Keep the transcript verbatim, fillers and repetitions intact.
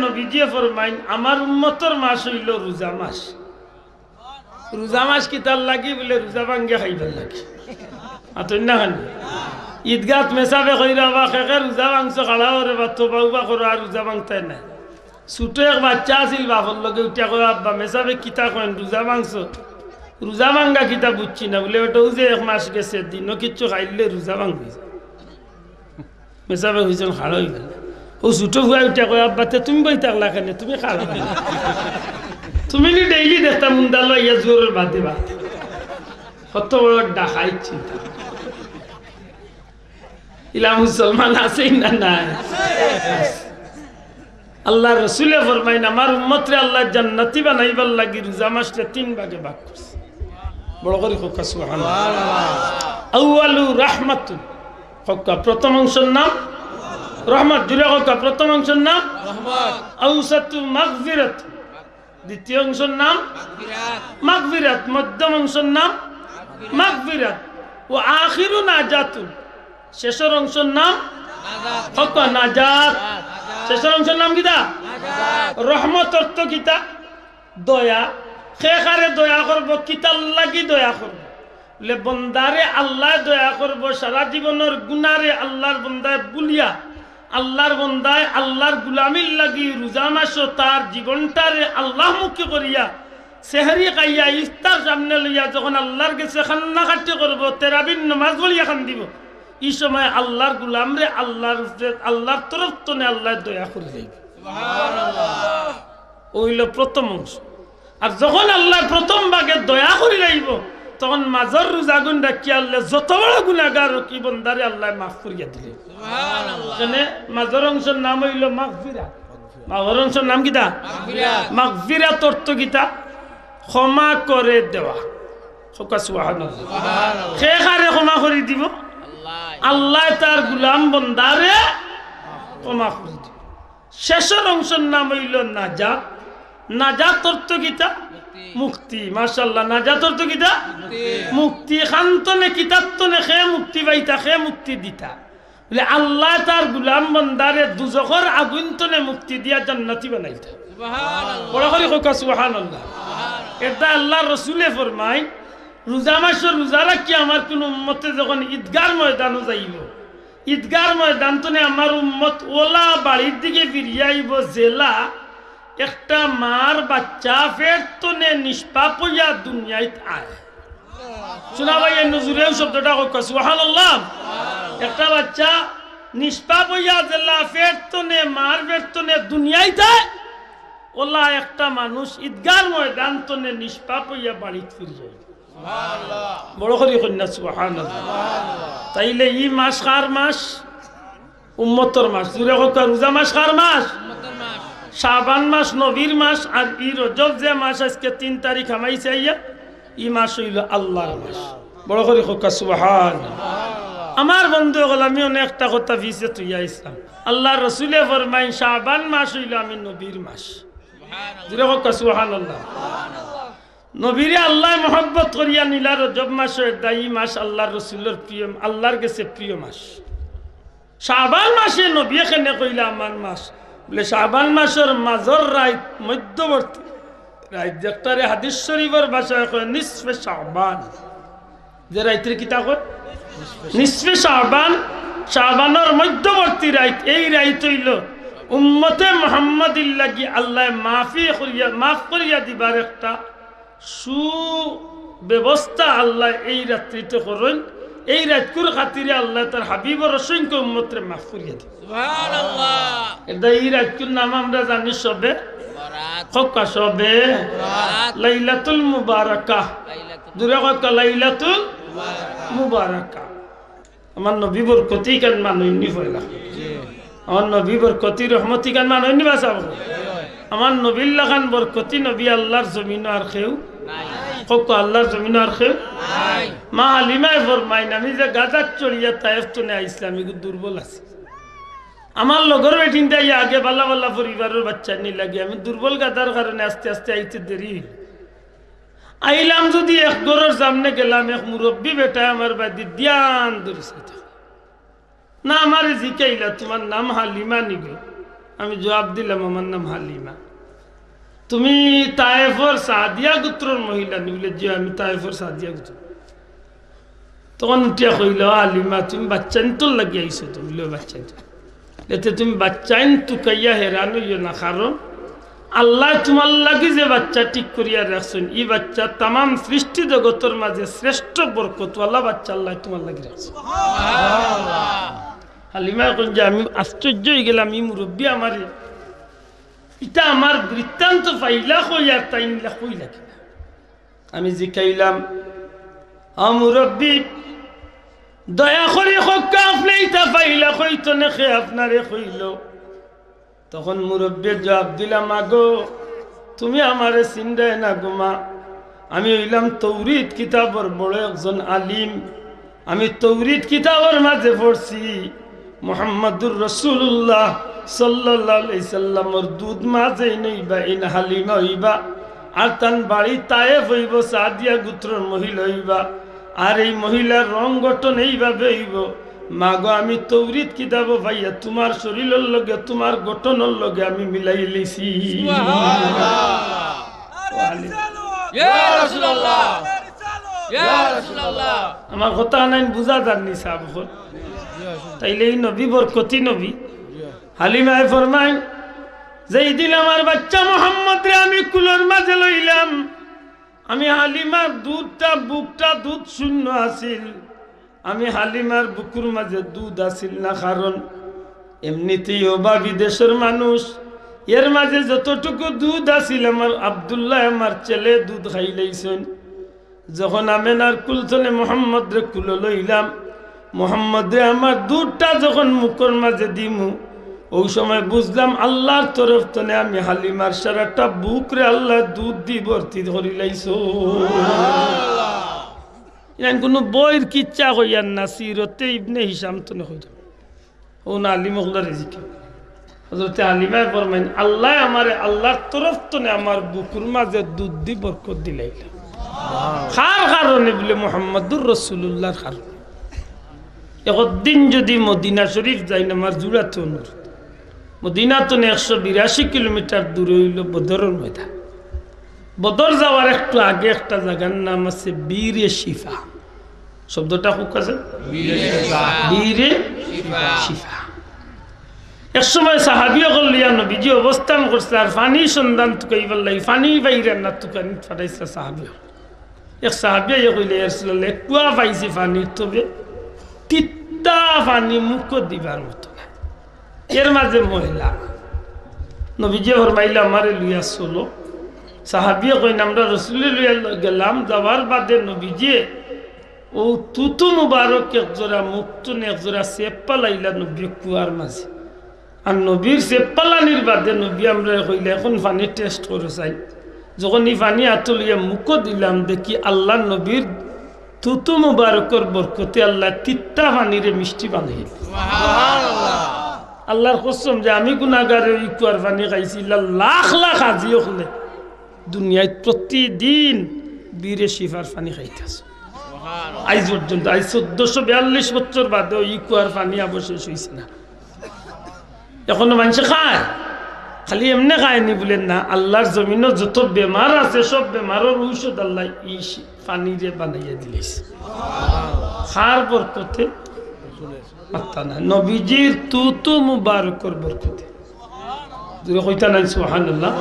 নবীজিয়ে ফরমাইন, "আমার উম্মতর মাস অইলো রোজা মাস।" রোজা মাস কিতার লাগি? বুলে, "রোজা ভাঙ্গিয়া খাইবার লাগি।" আতর না খান ঈদগাত মেসাবে কইরা, "বা, কে কে রোজা ভাঙছো, খাড়া অও রে বা, তওবা উবা করো, আর রোজা ভাঙতায় নায়।" ছোট এক বাচ্চা আছিল, বাপর লগে উঠিয়া কয়, "আব্বা, মেসাবে কিতা কইন, রোজা ভাঙছো?" "রোজা ভাঙ্গা কিতা বুঝছি না।" বুলে, "ওটা অউ যে এক মাস গেছে, দিনও কিচ্ছু খাইলে রোজা ভাঙবি।" মেসাবে কইছইন, "খাড়া অইবা না।" অউ ছোট পুয়ায় উঠিয়া কয়, "আব্বা, তে তুমি বই থাকলা কেনে? তুমি খাড়া অইবা না? তুমি নি ডেইলি দেখতা মুন্দালো আইয়া জোহরর বাদে বাদে।" কত বড় ডাকাইত চিন্তা। ইলা মুসলমান আছে না নাই? আল্লার রসুলে ফরমাইন, "আমার উম্মতরে আল্লায় জান্নাতি বানাইবার লাগি রোজা মাসরে তিন ভাগে ভাগ করছে।" বড় করি কউক্কা সুবহানাল্লাহ। আউয়ালু রাহমাতুন। কউক্কা, প্রথম অংশর নাম রহমত। জুরে কউক্কা, প্রথম অংশর নাম রহমত। আউসাতু মাগফিরাত। দ্বিতীয় অংশর নাম মাগফিরাত। মাগফিরাত। মধ্যম অংশর নাম মাগফিরাত। ওয়া আখিরু নাজাতুন। শেষর অংশর নাম নাজাত। কউক্কা, নাজাত। নাজাত। শেষর অংশর নাম কিতা? নাজাত। রহমত অর্থ কিতা? দয়া। কে কারে দয়া করবো? কিতার লাগি দয়া করবো? বুলে, বন্দারে আল্লায় দয়া করবো, সারা জীবনর গুনারে আল্লার বন্দায় ভুলিয়া, আল্লার বন্দায় আল্লার গুলামির লাগি রোজা মাসো তার জীবনটারে আল্লামুখী করিয়া, সেহরি খাইয়া, ইফতার সামনে লইয়া যখন আল্লার গেছে কান্নাকাটি করবো, তেরাবির নমাজ পড়িয়া কান্দিবো, ই সময় আল্লার গুলামরে আল্লার উপরে, আল্লার তরফ তনে আল্লায় দয়া করি যাইবো। সুবহানাল্লাহ। অইলো প্রথম অংশ। আর যখন আল্লায় প্রথম ভাগে দয়া করি লাইবো, তখন মাজর রোজাগুন রাখিয়া আল্লায় যত বড় গুনাগার অউক, ই বন্দারে আল্লায় মাফ করিয়া দিলে। সুবহানাল্লাহ। কেনে? মাজর অংশর নাম অইলো মাগফিরাত। মাজর অংশর নাম কিতা? মাগফিরাত। মাগফিরাত অর্থ কিতা? ক্ষমা করে দেওয়া। কউক্কা সুবহানাল্লাহ। সুবহানাল্লাহ। কে কারে ক্ষমা করি দিবো? আল্লায়। আল্লায় তার গুলাম বন্দারে ক্ষমা করি দিবো। শেষর অংশর নাম অইলো নাজাত। নাজাত অর্থ কিতা? মুক্তি। মুক্তি। মাশাআল্লাহ। নাজাত অর্থ কিতা? মুক্তি। মুক্তি। কান তনে, কিতার তনে কে মুক্তি পাইতা, কে মুক্তি দিতা? বুলে, আল্লায় তার গুলাম বন্দারে দুজখর আগুন তনে মুক্তি দিয়া জান্নাতি বানাইতা। সুবহানাল্লাহ। বড় করি কউক্কা সুবহানাল্লাহ। সুবহানাল্লাহ। এটা আল্লার রসুলে ফরমাইন, রোজা মাসো রোজা রাখিয়া আমার কুনু উম্মতে যখন ইদগার ময়দানো যাইবো, ইদগার ময়দান তনে আমার উম্মত অলা বাড়ির দিকে ফিরিয়া আইবো, যেলা একটা মার বাচ্চা পেট তনে নিষ্পাপ অইয়া দুনিয়াইত আয়। শুনা ভাই, এই নজুরেও শব্দটা কউক্কা, সুবহানাল্লাহ। একটা বাচ্চা নিষ্পাপ অইয়া যেলা পেট তনে, মার পেট তনে দুনিয়াইত আয়, অলা একটা মানুষ ইদগার ময়দান তনে নিষ্পাপ অইয়া বাড়িত ফিরিয়া আইবো। বড় করি কইন না, সুবহানাল্লাহ। তাইলে ই মাস কার মাস? উম্মতর মাস। জুরে কউক্কা, রোজা মাস কার মাস? উম্মতর মাস। শাবান মাস নবীর মাস, আর ই রজব যে মাস আইজকে তিন তারিখ হামাইছে আইয়া, ই মাস অইলো আল্লার মাস। বড় করি কউক্কা সুবহানাল্লাহ। আমার বন্ধু অকল, আমি অনেকটা কথা পিছে থইয়া আইছলাম। আল্লার রসুলে ফরমাইন, শাবান মাস অইলো আমি নবীর মাস। জুরে কউক্কা সুবহানাল্লাহ। নবীরে আল্লায় মহব্বত করিয়া নিলা রজব মাসো, এরদায় ই মাস আল্লার রসুলর প্রিয়, আল্লার গেছে প্রিয় মাস। শাবান মাসে নবীয়ে কেনে কইলা আমার মাস? বুলে, শাবান মাসর মাজর রাইত, মধ্যবর্তী রাইত, যেটারে হাদিস শরীফর ভাষায় কয় নিসফে শাবান। যে রাইতরে কিতা কয়? নিসফে শাবান, শাবানর মধ্যবর্তী রাইত। এই রাইত অইলো উম্মতে মুহাম্মাদির লাগি আল্লায় মাফি করিয়া, মাফ করিয়া দিবার একটা সুব্যবস্থা আল্লায় এই রাত্রিতে করইন। এই রাইতকুর খাতিরে আল্লায় তার হাবিবর অসংখ্য উম্মতরে মাফ করিয়া দিবা। সুবহানাল্লাহ। এরদায় ই রাইতকুর নাম আমরা জানি শবে বরাত। কউক্কা শবে বরাত। লাইলাতুল মুবারাকা। লাইলাতুল জুরে কউক্কা লাইলাতুল মুবারাকা। মুবারাকা। আমার নবী বরকতি ইখান মানইননি পয়লা। আমার নবী বরকতি রহমতি ইখান মানইননি বা সাব। আমার নবীর লাখান বরকতি নবী আল্লার জমিনো আর কেউ নাই। কউক্কা আল্লার জমিনো আর কেউ নাই। মা হালিমায় ফরমাইন, আমি যে গাধাত চড়িয়া তায়েফ তনে আইছলাম, ইগু দুর্বল আছি। আমার লগর বেটিন্তে আইয়া আগে ভালা ভালা পরিবারর বাচ্চাইন লাগি, আমি দুর্বল গাধার কারণে আস্তে আস্তে আইতে দেরি অইলো। আইলাম যুদি এক ঘরর সামনে গেলাম, এক মুরব্বি বেটায় আমার বায়দি ধ্যান ধরি চাইতা। না, আমারে জিকাইলা, "তুমার নাম হালিমা নি গো?" আমি জবাব দিলাম, "আমার নাম হালিমা।" "তুমি তায়েফর সাদিয়া গোত্রর মহিলা নি?" বলে, "জি, আমি তায়েফর সাদিয়া গোত্র।" তখন উঠিয়া কইল, "হালিমা, তুমি বাচ্চাইন্তর লাগি আইছো তো?" বলে, "বাচ্চাইন্ত।" "এতে তুমি বাচ্চাইন তুকাইয়া হেরান অইও না, কারণ আল্লায় তুমার লাগি যে বাচ্চা ঠিক করিয়া রাখছইন, ই বাচ্চা তামাম সৃষ্টি জগতর মাঝে শ্রেষ্ঠ বরকতওয়ালা বাচ্চা আল্লায় তুমার লাগি রাখছইন।" হালিমায় কইন যে, "আমি আশ্চর্য অইগেলাম, ই মুরব্বি আমারে, ইতা আমার বৃত্তান্ত পাইলা কই আর তাইন ইলা কইলা কিনা?" আমি জিকাইলাম, "ও মুরব্বি, দয়া করি কউক্কা, আপনে ইতা পাইলা কই, তনে কে আপনারে কইল?" তখন মুরব্বিয়ে জবাব দিলা, "মাগো, তুমি আমারে চিনরায় না গো মা, আমি অইলাম তৌরিত কিতাবর বড় একজন আলিম। আমি তৌরিত কিতাবর মাঝে পড়ছি, মুহাম্মাদুর রাসূলুল্লাহ সাল্লাল্লাহু আলাইহি সাল্লামর দুধ মা যেইন অইবা, এইন হালিমা অইবা, আর তান বাড়ি তায়েফ অইবো, সাদিয়া গোত্রর মহিলা অইবা, আর এই মহিলার রং গঠন এইভাবে অইবো। মাগো, আমি তৌরিত কিতাবো পাইয়া তুমার শরীলর লগে, তুমার গঠনর লগে আমি মিলাইলিছি।" ইয়া রাসূলুল্লাহ, ইয়া রাসূলুল্লাহ। আমার কথা নাইন বুঝা যার নি সাব অকল? তাইলে ই নবী বরকতি নবী। হালিমায় ফরমাইন, "যেইদিন আমার বাচ্চা মুহাম্মদরে আমি কুলর মাঝে লইলাম, আমি হালিমার দুধটা, বুকটা দুধ শূন্য আছিল। আমি হালিমার বুকুর মাঝে দুধ আছিল না, কারণ এমনিতেই অভাবী দেশর মানুষ। এর মাঝে যতটুকু দুধ আছিল, আমার আব্দুল্লাহ, আমার ছেলে দুধ খাইলাইছইন।" যখন আমেনার কুল তনে মুহাম্মদরে কুলো লইলাম, মুহাম্মদরে আমার দুধটা যখন মুখর মাঝে দিমু, অউ সময় বুঝলাম আল্লার তরফ তনে আমি হালিমার সারাটা বুকরে আল্লায় দুধ দি ভর্তি করিলাইছইন। ইখান কুনু বইর কিচ্ছা কইয়ার না, সিরতে ইবনে হিশাম তনে কইরাম। অউ না আলিম অকলর রিজিকে। হযরতে হালিমায় ফরমাইন, "আল্লায় আমারে, আল্লার তরফ তনে আমার বুকুর মাঝে দুধ দি বরকত দিলাইলা।" কার কারণে? বলে, "মুহাম্মাদুর রাসূলুল্লাহর কারণে।" একদিন যুদি মদিনা শরীফ যাইন, আমার জুড়াতে অনুরোধ, মদিনা তনে একশো বিরাশি কিলোমিটার দূরে অইলো বদরর ময়দান। বদর যাওয়ার একটু আগে একটা জাগার নাম আছে বীরে শিফা। শব্দটা খুব কাছে। বীরে শিফা। বীরে শিফা। শিফা। এক সময় সাহাবী অকল লইয়া নবীজি অবস্থান করছে, আর পানির সন্ধান তুকাইবার লাগি, পানি পাইরা না, তুকানিত ফাটাইছে সাহাবী অকল। এক সাহাবী আইয়া কইলে, "ইয়া রাসূলুল্লাহ, এক কুয়া পাইছি পানির, তবে তিতা পানি মুখো দিবার মতো না।" এর মাঝে ময়লা। নবীজি ফরমাইলা, "আমারে লইয়া চলো।" সাহাবীয়ে কইন, "আমরা রসুলরে লইয়া গেলাম, যাওয়ার বাদে নবীজি অউ থুথু মুবারক একজোড়া, মুখ তনে একজোড়া ছেপ ফালাইলা নবীয়ে কুয়ার মাঝে। আর নবীর ছেপ ফালানির বাদে নবীয়ে আমরারে কইলা, 'এখন পানি test করো চাই।' যখন ই পানি আতো লইয়া মুখো দিলাম, দেখি আল্লার নবীর থুথু মুবারকর বরকতে আল্লায় তিতা পানিরে মিষ্টি বানাইল।" আল্লার কসম যে আমি গুনাগারে ই কুয়ার পানি খাইছি, ইলা লাখ লাখ হাজি অকলে দুনিয়াত প্রতিদিন বীরে শিফার পানি খাইতাছে। আইজ পর্যন্ত, আইজ চৌদ্দশো বিয়াল্লিশ বছর বাদেও ই কুয়ার পানি আবশেষ অইছে না। এখনো মানষে খায়, খালি এমনে খায়নি বলে না, আল্লার জমিনো যত বেমার আছে সব বেমারর ঔষধ আল্লায় ই শি-, পানিরে বানাইয়া দিলাইছে। কার বরকতে? মাত্তা না, নবীজির থুথু মুবারকর বরকতে। জোরে কইতা নাইন সুবহানাল্লাহ।